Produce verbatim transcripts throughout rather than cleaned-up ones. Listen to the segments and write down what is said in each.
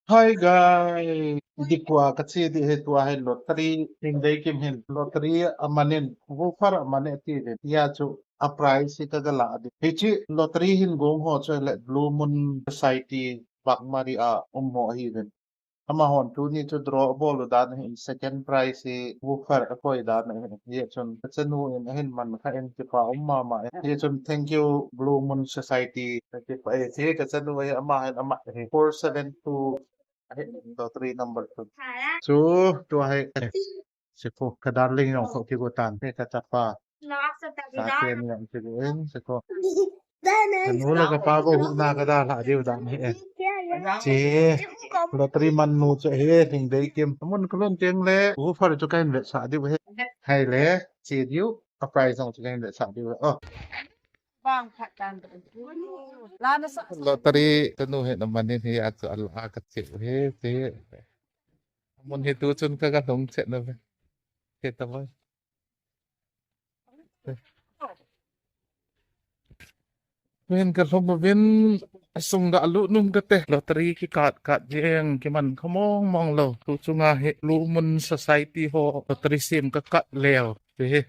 Hi guys, dikua kache ding ahi, tua hi lottery, Lhingdeikim hin lottery amanin, woofer aman e ati uvin. Hijeh chun a prize hi kaga la ding. Hiche lottery hin gong ho chu ahile Blue Moon Society, Bagmari a um ho ahiuvin. Amahon tuni chu draw abol u dan ahin, second prize hi woofer akoi dan ahin. Hijeh chun kachanu in ahin man kha in, kipa um mama e. Hijeh chun thank you Blue Moon Society. Kipa e, hiche kachanu ahi, ama hin aman ahi. Four seven two ahi, lottery number two. Chu, tua hi. Seko, ka darling jong kho kigo tan, he kachapa. Kate ni jong kigo in, seko. Kanu le kapa bou huhna kadalha diu dan ahi e. Che, lottery man nu chu ahi, Lhingdeikim. Amun kalhun teng le, woofer chu kahin vetsah diu ahi. Hai le, che diu, a prize jong chu kahin vetsah diu ahi. Oh. Lottery tanu hin amanin, hijeh chun ala kache u ahi, che. Mun hi tu chun kaga lhung chet nauve. Che tavai. Min kalhung uvin, asung galut nom kate. Lottery kikat kat jeng, kiman kha mong mong lou. Tu chunga hi Blue Moon Society ho lottery sem kakat leu. Che hi.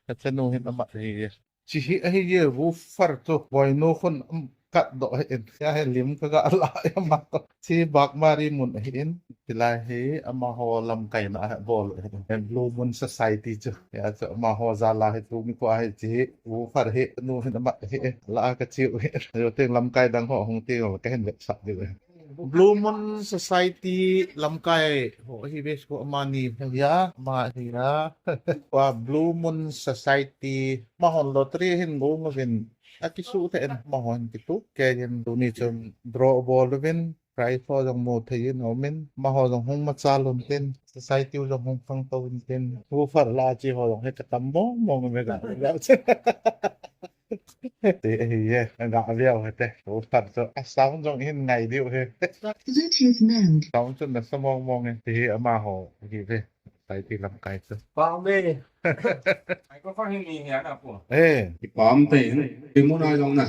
Kachanu hin aman ahi e. Che hi ahi e, woofer chu. Boinu khun, um, katdoh ahin. Hia hi lim kaga la e ama ko. Che Bagmari mun ahin. Chulai hi amaho lamkaina a bol ahin. Blue Moon Society chu. Hia chu amaho jal a hi tuni kho hi che hi woofer hi nu hin aman ahi e. La kache u ahi. Jou teng lamkai dang ho hung teng kahin vetsah diu ahi. Blue Moon Society lamkai ho ahi ve, seko, amani ahi a, ama ahi a. Tua Blue Moon Society, amahon lottery hin gong uvin, akisuh thei in, amahon kitu. Kei hin tuni chun draw abol uvin, prize ho jong mu thei in aumin, amaho jong hung machal untin, society u jong hung khangtou untin, woofer la che ho jong hi katam mong mong uve ga. Te ahi e, nga aviau hite. Woofer chu. A sound jong hin ngai diu ahi. Bluetooth mode. Sound chu nasa mong mong e. Te hi amaho ahi ve. Society lamkai chu. Pame. Microphone hi ni hia na pu. Eh. Ipam te. Remote a jong na.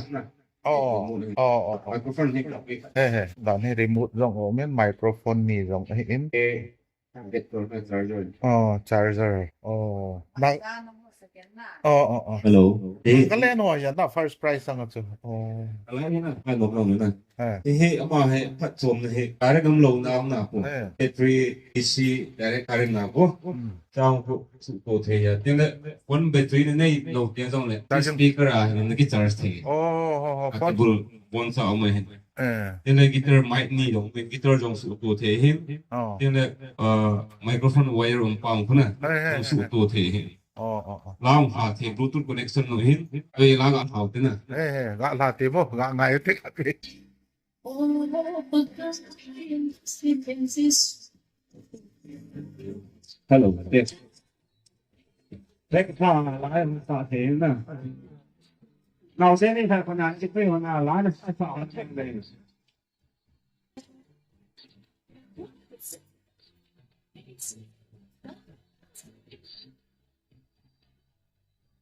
Oh, oh, oh, oh. Microphone hi ka pi. Eh, eh. Dan hi remote jong aumin, microphone ni jong ahin. Eh. Get to the charger. Oh, charger. Oh. Na. Oh, oh, oh. Hello. Eh. Ka len ho jeng na first prize sang chu. Oh. Ka len na. Ka no ka no na. Eh. Eh, ama hi phatchomna hi. Direct am lo na na ko. Eh. Battery D C direct current na ko. Hmm. Chang ko su ko thei ya. Tin le phone battery ne nei lo te jong le. Charging. Speaker a na ki charge thei. Oh, oh, oh. A phone. Bul bon sa ma hin. Eh. Tin le guitar mic ni jong, guitar jong su to thei hin. Oh. Tin le, uh, microphone wire um pang khuna. Eh, eh, jong su to thei hin. Oh, oh, oh. Lang ha thei Bluetooth connection lo hin. Ai lang a hau te na. Eh, eh, ga la te mo, ga ngai te ka te. Hello. Yes. Lek tha lai ta thei na. Nau se ni tha ko na chi pui ho na la na sa sa on theng le.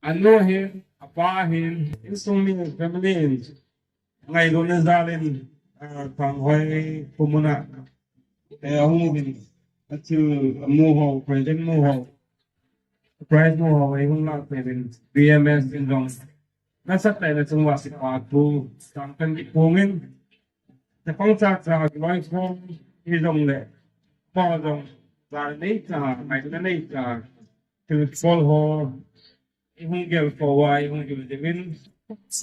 Anu hin, apa hin, insung mi family hin. Ngailutna jal in, ah, Thanghoi khomuna, eh, ahung uvin, athil amu ho, president mu ho, prize mu ho, eihung lah peh uvin, B M S in jong, nasatah in achung uva seipathu, sangpen kiphong in, chapang chacha, loi khom, hijongle, pa jong, jal neicha, ngailutna neicha, thilbol ho, Ihung gel kouva, ihung gel dingin,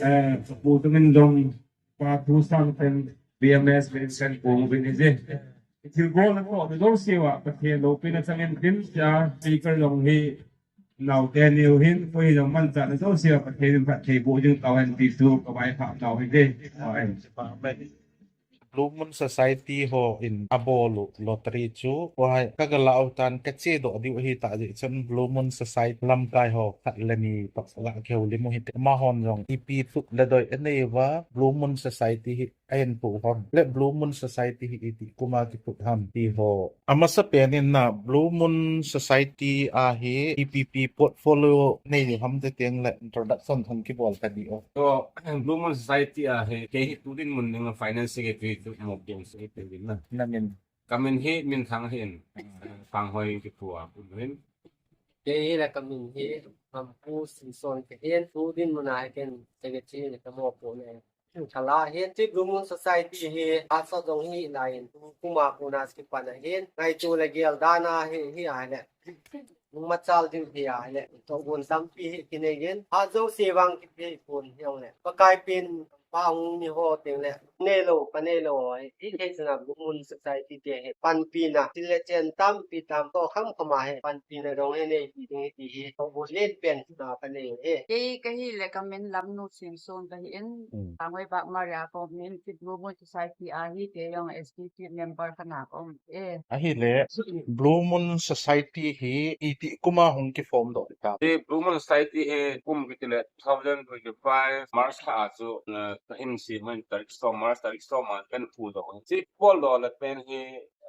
eh, pu tumin dong, pa thu sang ten, B M S min sen kong bin ije. Thilbol na ko, mi dong siwa, Pathen loupina changin din sia, speaker dong hi, naote niu hin, koi dong manchah na dong siwa, Pathen in phatthei boh jing tauhen ti thu, ka vaipha tau hi de. Amen. Blue Moon Society ho in abol u lottery chu, huai ka ga la u tan ka chedoh diu ahi tah jeh chun Blue Moon Society lamkai ho khat le ni toh ga kihoulim u hite. Amahon jong ipi tup le doi anei uva, Blue Moon Society hi a in pu ham, le Blue Moon Society hi iti kum a kiphut ham ti ho. Amasa pen in na Blue Moon Society a hi ipi ipi portfolio nei u ham ti teng le introduction hung kibol ta di o. So, Blue Moon Society a hi, kei hi tu dinmun ding a finance secretary Mo kin se te din na. Na min. Ka min hi Minthang hin. Panghoi kipua kun hin. Kei hi le ka min hi Mampu Singson kahin, tu dinmun a hi ken secretary le ka mopo ne. Kala hin, ti Blue Moon Society hi, asa jong hi lain, kuma kuna skipan a hin, ngaito le gel dan a hi, hi a le. Machal ding hi a le, tohgon tampi hi kinei in, a jouse vang kipe pon hi ong le. Pakai pen, pa hung ni ho teng le, nei lou, pa nei lou, hi, hi, hi, sana Blue Moon Society te hi, panpina, thil le chen tampi tam, to kham kham a hi, panpina dong hi nei, hi, hi, hi, hi, tohgon len pen, na pa nei hi. Kei ka hi le ka min Lamnu Singson ka hi in, Hmm. Tangwai Bak Maria ko min, ti Blue Moon Society a hi, te jong S D P member ka na ko, eh. A hi le, Blue Moon Society hi, iti kuma hung ki form doh ta. Ti Blue Moon Society hi, kum kiti le, two thousand twenty-five March lha a chu, eh, ka hin si man tarik som, March tarik som a kan phu doh. Ti pol doh le pen hi,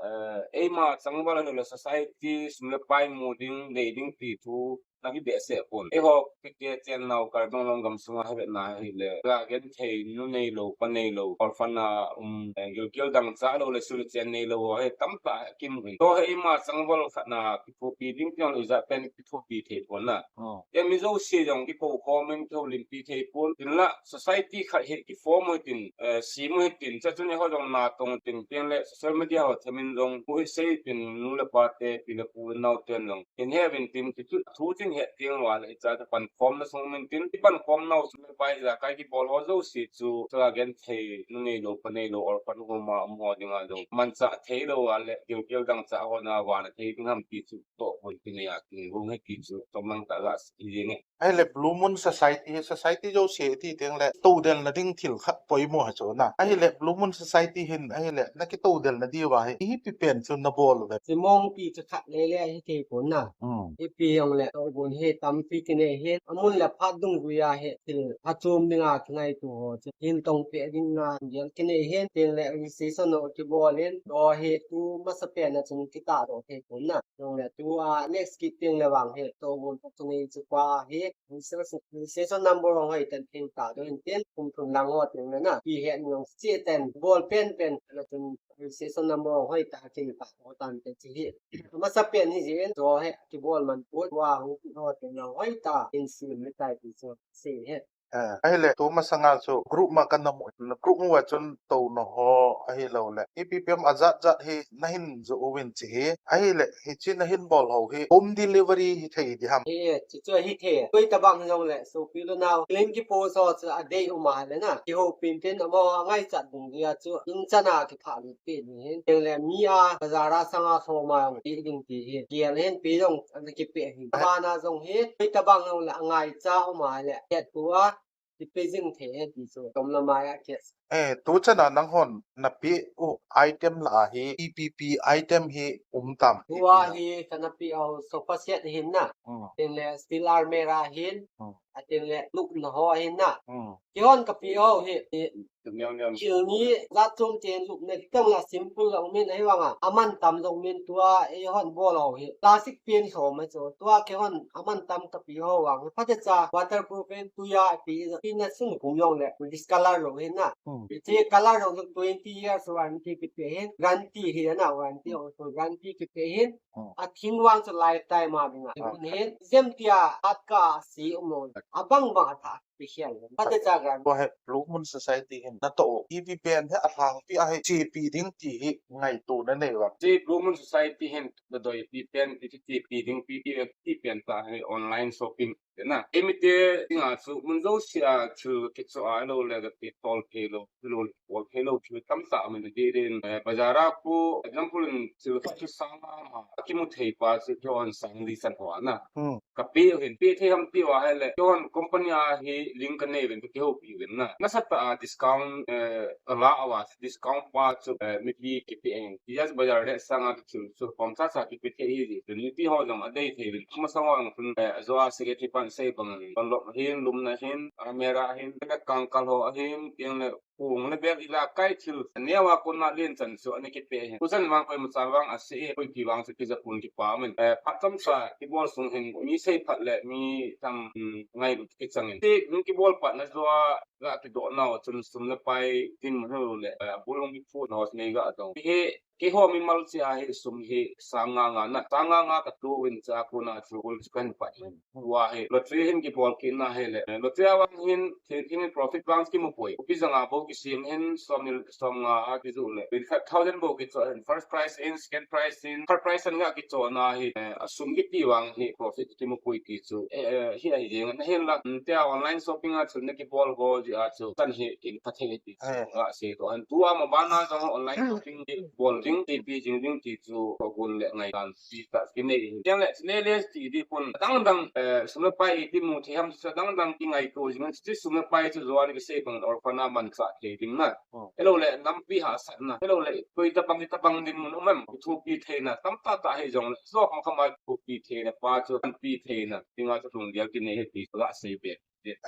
eh, eima changval le society sum le pai mu ding, nei ding ti thu na hi behseh pon. Eiho kiti chen nau kar dong long gam sunga hi vetna hi le. Ga gen thei nu nei lou, pa nei lou, orphan a um, eh, gilkel dang cha lou le sul chen nei lou ho hi tamtah kimu hi. To hi eima changval khat na kithopi ding ti ong le ijat pen kithopi thei pon na. Oh. Emi jouse jong kikou khom in kihoulimpi thei pon. Tin la society khat hi kiform u hitin, eh, sim u hitin, cha chun eiho jong na tong tin tin le social media ho themin jong pu hi sei tin nu le pa te, pi le pu nau ten jong. Tin he vin tin ti chu thu tin he tin wa le cha ta pankhom na sung min tin ti pankhom nau sung le pa ja kai kibol ho jouse chu cha gen thei nu nei lou pa nei lou orphan home a um ho ding a jong. Manchah thei lou a le gilkel dang cha ho na wa na thei ding ham ti chu. To pon ti nei a ti hung he ti chu. To mang ta la si ding e. Ahile Blue Moon Society, society jouse ti teng le, to den la ding thil khat poimo ha chu na. Ahile Blue Moon Society hin, ahile na kito den la diu va hi, ipi pen chu na bol ve. Simong pi chu khat le le hi thei pon na. Hmm. Ipi jong le, to gun hi tampi kinei hin, amun le phat dungjui a hi, thil phachom ding a kingaito ho chu. Hin tong pe ding a, gel kinei hin, teng le registration ho kibol in, to hi tu masa pen a chun kita doh thei pon na. Jong le tu a next kit teng le vang hi, to gun pa chu nei chu pa hi, Registration, registration number hong hoi ten thil ta doh in tin, kum thum lang ho teng le na. Pi het ni hong chi ten, bol pen pen, la tun registration number hong hoi ta, thil ta ho tan te chi hi. Masa pen hi jin, jo he, kibol man put, wa hu pi ho teng lang hoi ta, in sim mi tai pi so, si he. Eh, ahile, tu masanga chu group ma kan na mu, group mu a chun to na ho, ahilou le. Ipi pi ham a jat jat hi na hin jo uvin chi hi. Ahile, hichi na hin bol ho hi home delivery hi thei di ham. Hi, chu chu hi thei. Koi tabang jong le, sopi lou nau. Len kipo so chu a dei um a le na. Kihoupi in tin amaho a ngaichat ding dia chu. In chan a kipha lut pi ding hin. Teng le mi a bazar a sang a so ma jong pi ding ti hi. Gel hin pi jong ana kipe hin. Bana jong hi. Koi tabang jong le a ngaicha um a le. Het pu a. Kipe jing thei e ti chu, tom la mai a case. Eh, tu chan a nang hon na pe u item la a hi, P P P item hi um tam. Tu a hi ka na pe u sofa set hin na. Hmm. Tin le steel almirah hin. Hmm. A tin le lupna ho hin na. Hmm. Kihon ka pe u hi, i, Niam, niam. Thil ni jat chom chen lupna tong la simple la um in ahi vang a. Aman tam jong min tua, eihon bol u hi. Plastic pen so ma chu. Tua kihon aman tam ka pe u vang. Phatecha waterproof in tuiya pi, pi na sung kum jong le. Discolor lou hin na. Hmm. Hiche color lou jong twenty years warranty kipe hin. Guarantee hi na warranty, hmm, also guarantee kipe hin. Hmm. A thing vang chu lifetime a ding a. Hmm. Hin, jem tia, at ka si um lou. A bang bang a tha. Pi hial. Phatecha guarantee. Tua hi Blue Moon Society hin na to. Ipi pen hi a lhangpi a hi chepi ding ti hi ngaito na nei vang. Hiche Blue Moon Society hin na doi pi pen ti chepi ding pi pi pi pen ta hi online shopping. Na, eimi te dinga chu mun jouse a thil kicho a lou le ka ti tol thei lou, lou bol thei lou thil tamtah min ti din, eh, bazar a khu, example in thil khat chu sang a ma, kimu thei pa chu kihon sang li san ho na. Hmm. Ka pe u hin, pe thei ham ti u ahile, kihon company a hi link ka nei uvin, ka kihoupi uvin na. Nasatah a discount, eh, a la uva, discount pa chu, eh, mipi kipe in. Ti jeh a bazar le sang a chu, chu pom chacha kipe thei hi, chu mipi ho jong a dei thei uvin. Masang ho jong chun, eh, a jo a secretary pa Sei bang, Panglong ahin, Lumna ahin, Amera ahin, Kangkal ho ahin, tiang le Pung le Bel ila kai thil neo a kona len chan chu ana kipe ahin. Tuchan vang koima cha vang ase, koipi vang chu kija pon kipa min. Eh, phat chomcha kibol sung hin mi sei phat le mi tam, mm, ngailut kichang in. Ti, min kibol pat na jua ga kidoh nau chun sum le pai tin mu le, eh, bulong bi phu no nei ga dong. Hi Keiho mimal chia hi sum hi sang nga nga na, sang nga nga ka tu in cha kona chu ul chu kan pat in. Tua hi lottery hin kibol kit na hi le, lottery a vang hin, thil hin profit vang kimu poi. Rupees janga bou kisem hin, som ni, som nga a kiju le. Twenty five thousand bou kicho hin, first prize in, second prize in, third prize in nga kicho na hi, eh, a sum kiti vang hi profit kimu poi ti chu. Eh, eh, hi ahi jeng na hin la, mm, tia online shopping a chu na kibol go ji a chu. Kan hi kin pathe ti chu. Eh. Nga se to han. Tua mabana jong online shopping bol ding, ti pi jing ding ti chu ko gun le ngai kan ti ta kinei. Tiang le, le, le ti di pon. Dang dang, eh, sum le pai ti mu thei ham sa dang dang ti ngai ko jing ti sum le pai chu juan ki sei bang orphan a man sa thei ding na. Oh. Hello le, nampi hahsatna. Hello le, koi tabang, tabang din mun um em, thupi theina. Tam ta ta hi jong le, jo kham kham a thupi theina, pa chu thupi theina. Ti nga chu tung dia kinei he ti la sei be.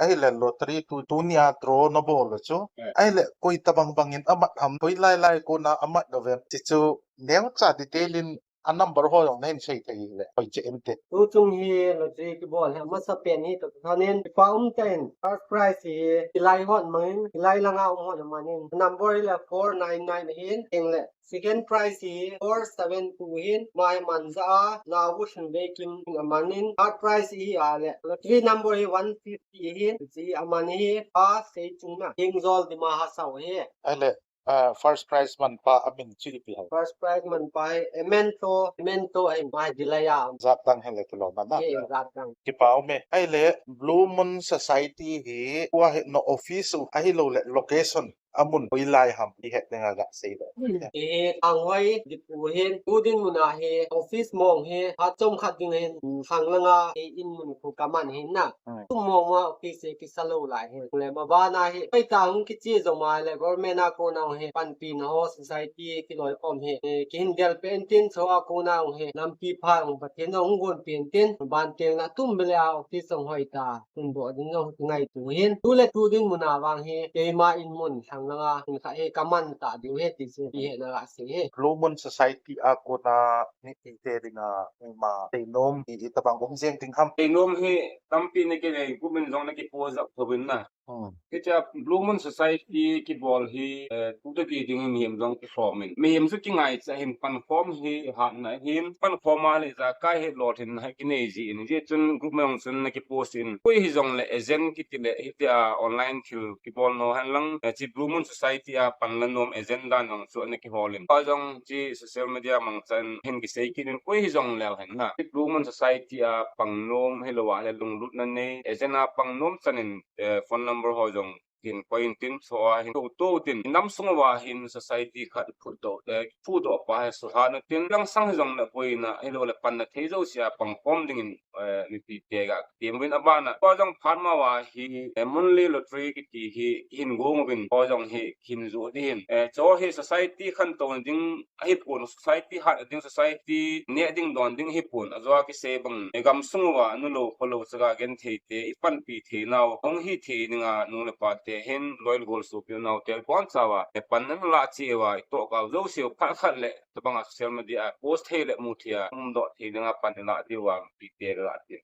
Ahile lottery tu, tunia draw na bol chu. Eh. Ahile koi tabang bangin amat ham, koi lai lai kona amat dovem. Ti chu neocha detail in a number ho jong nahin sei thei le. Koi che em te. Tu chung hi lottery kibol hi amasa pen hi to thanin pa um ten. First prize hi ilai hot mangin, ilai langa um hot manin. Number hi le four nine nine hin, eng le. Second prize hi four seven two hin, mai man ja a, Nauvoo Shinvei Kim in amanin, third prize hi a le, lottery number hi one fifty hin, chi aman hi, pa sei chung na, Hing Jol Dima Hasao hi. Ahile, ah, first prize man pa amin chi ipi ham? First prize man pa hi, Emento, Emento hi, mai Dilaya. Jat dang hi le kilo na na. Hi, jat dang. Kipa um e. Ahile, Blue Moon Society hi, kua hi na office u, ahilou le location. Amun hoilai ham, i het ding a ga sei le. Hi, Khanghoi, Diphu hin, tu dinmun a hi, office mong hi, phat chomkhat ding hin, khang langa, hi in mun khu kaman hin na. Hmm. Tu mong ma office hi kisa lou lai hin. Le mabana hi, pai ta hung kichi jong ma le, government a kona hi, panpina ho, society, kiloi khom hi, eh, kihin del pen tin, cho a kona hi, lampi pha hung Pathen hung gon pen tin, ban teng na tum bele a office hung hoi ta. Hun bo ding jong ngaito hin. Tu le tu dinmun a vang hi, keima in mun, thang langa, in kha hi kaman ta diu hi, ti chu, ti hi na la se hi. Blue Moon Society a kona, ni ti te ding a, ma, teinom, ni ti tabang um jeng ding ham. Teinom hi, tampi na kinei, kumin jong na kipo jap tho bin na. Hmm. Hitia Blue Moon Society kibol hi, eh, tu te ti ding hi mihem jong kilhom in. Mihem chu kingaicha hin pankhom hi hatna hin, pankhom a le jakai hi lolhinna hi kinei ji in. Ji chun group mong chun na kipost in. Koi hi jong le agent kiti le hitia online thil kibol no hen lang, eh, chi Blue Moon Society a pan la nom agent dan jong chu na kihol in. Pa jong chi social media mangchan hin kisei kit in koi hi jong leu hen na. Chi Blue Moon Society a pang nom hi lo a le lunglut na nei agent a pang nom chan in eh, phone number ho jong hin koi in tin, so a hin to to tin, nam sung uva hin society khat phudoh, eh, phudoh pa hi suhhat na tin, lang sang hi jong le boina, hi lo le panna thei jouse a pangkhom ding in, eh, mipi te ga tem uvin abana. Ko jong phat ma uva hi, eh, monthly lottery kiti hi hin gong uvin, ko jong hi hin jo di hin. Eh, cho hi society khantou ding, ahi pon society hat ding society neh ding don ding hi pon ajo a kisei bang e gam sung uva nu lo kho lo chaga gen thei te i panpi thei nau hung hi thei ding a nu le pa te hin loi le gol sopi u nau te pon cha uva e pan na la chi uva i to kau jouse u khat khat le tabang a social media a post thei le mu thei a um doh thei ding a pan la di uva pi te la ti.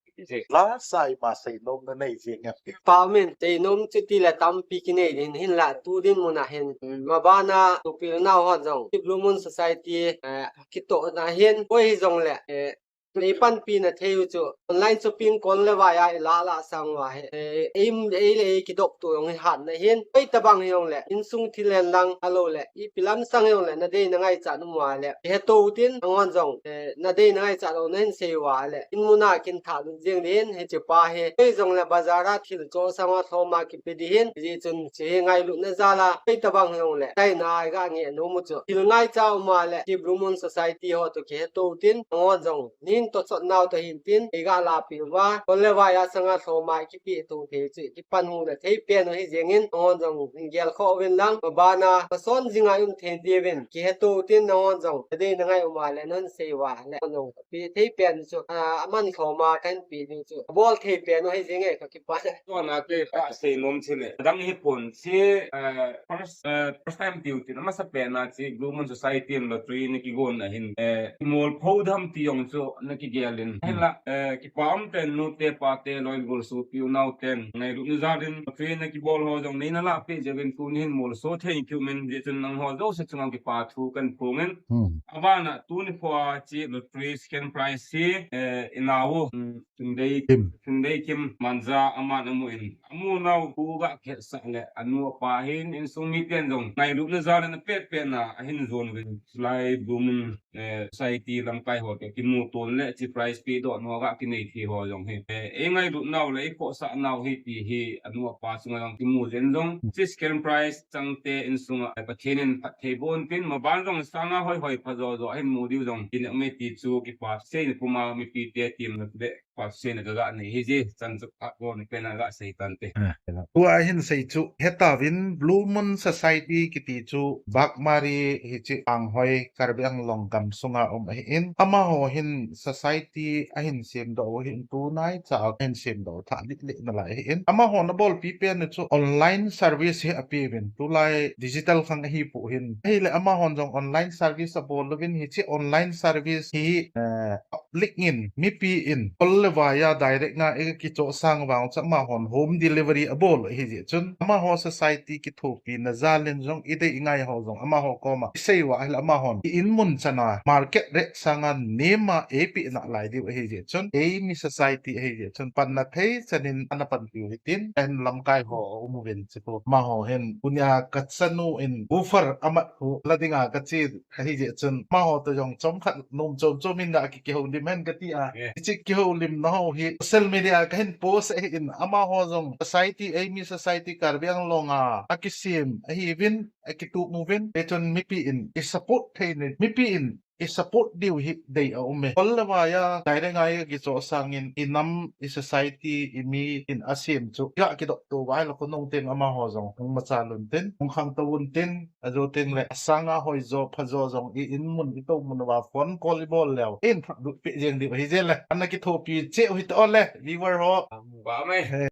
La sai ma sei nom na nei jing em. Pa min, teinom chuti le tampi kinei din hin la tu dinmun a hin, mm, mabana tupil nau hon jong, Blue Moon Society, eh, kitoh na hin, koi hi jong le, eh, nei panpi na thei u chu, online shopping kon le vai a i la la sang uva hi, eh, ei, ei le ei kidop tu jong hi hat na hin, koi tabang hi jong le, insung thil hen lang, a lo le, ipi lam sang jong le, na dei na ngaichat um uva le, he to tin, angon jong, eh, na dei na ngaichat lo na hin sei uva le, in mun a kin tha lut jeng din, hiche pa hi, koi jong le bazar a thil cho sang a thom a kipe di hin, hiche chun, hiche hi ngailutna jal a, koi tabang jong le, tai na ga nge nom u chu, thil ngaicha um a le, hi Blue Moon Society ho to kihe to tin, angon jong, ni Toh chot nau toh hin tin, ei ga lapi uva, kol le vai a sanga lhoma kipi tung thei chu, kipan hu na thei pen u hi jengin, ngon jong hin gel kho uvin lang, bana, pason jinga um thei diuvin, kihetu tin ngon jong, dei na ngai uma le non sei uva le, ngon jong pi thei pen chu, a, aman lhoma kan pi ding chu, bol thei pen u hi jenge ka kipan. Tuna ke ka sei nom chile, dang hi pon si, eh, first, eh, first time tiu tin, amasa pen a chi, Blue Moon Society in lottery na kigon na hin, eh, mol pho dam ti jong chu na kigelin. Hmm. Hinla, eh, kipa um ten nu te pa te loi gol su piu nau ten, ngailutna jal in lottery na kibol ho jong nei na lapi jeh uvin tuni hin mol so thei kiu min jeh chun nangho jouse chunga kipa thu kan phongin. Hmm. Abana tuni pho a chi lottery second prize hi, eh, inau, hmm, Chundei Kim. Chundei Kim Manja aman amu in. Amu nau khu ga khetsah le anu apa hin insung miten jong ngailutna jal in apet pet na ahin jon uvin. Chulai Blue Moon, eh, Society lamkai ho toh kimu ton le chi prize pe doh nau ga kinei thei ho jong hi. Eh, ei ngailut nau le ei khohsah nau hi ti hi anu apa chunga jong kimu jeng jong. Chi second prize chang te insunga, eh, Pathen in phatthei boh in tin maban jong sanga hoi hoi pha jo jo ahin mu diu jong. Kin me ti chu kipa sei na puma mipi te tim na le. Pasal na ka ga nei hi je, chan chu phat bol ni pen a ga sei tante. Ah, tua hin sei chu, hetauvin Blue Moon Society kiti chu Bagmari hiche Panghoi Karbi Anglong gamsunga um ahin, amaho hin society ahin semdoh u ahin tunai cha ahin semdoh thah lih lih nalai ahin. Amaho na bolpi pen chu online service hi apeuvin, tulai digital khang ahi pu hin. Ahile amahon jong online service abol uvin hiche online service hi, eh, link in, mipi in, kol le vai a direct nga ei kichohsang vang chu amahon home delivery abol ahi jeh chun, amaho society kithopina jal in jong idei ingai ho jong amaho koma isei uva ahile amahon i in mun chan a market rate sanga nema eipeh nalai diu ahi jeh chun, eimi society ahi jeh chun, panna thei chan in ana panpiu hitin, ahin lamkai ho aum uvin chu amaho hin, tunia ka chanu in woofer amat u la dinga ka che ahi jeh chun, amaho toh jong chomkhat nom chom chom in ga ki, kihoulim hen kati a. Yeah. Hiche kihoulimna ho hi social media a kahin post ahin, amaho jong society, eimi society Karbi Anglong a, akisem ahiuvin, akitup uvin, hichun mipi in i support thei in, mipi in i support diu hi dei aum e. Kol le vai a direct nga ei kichohsang in, i nam, i society, i mi in asem chu ga kidoh tou uva ahile khonung teng amaho jong hung machal un tin, hung khangtou un tin, Ajo teng le, asanga hoijo, phajo jong i in mun, i tou mun uva phone call i bol leu, in phat lut peh jeng diu ahi je le. Ana kithopi cheh u hite o le, viewer ho. Ba mai.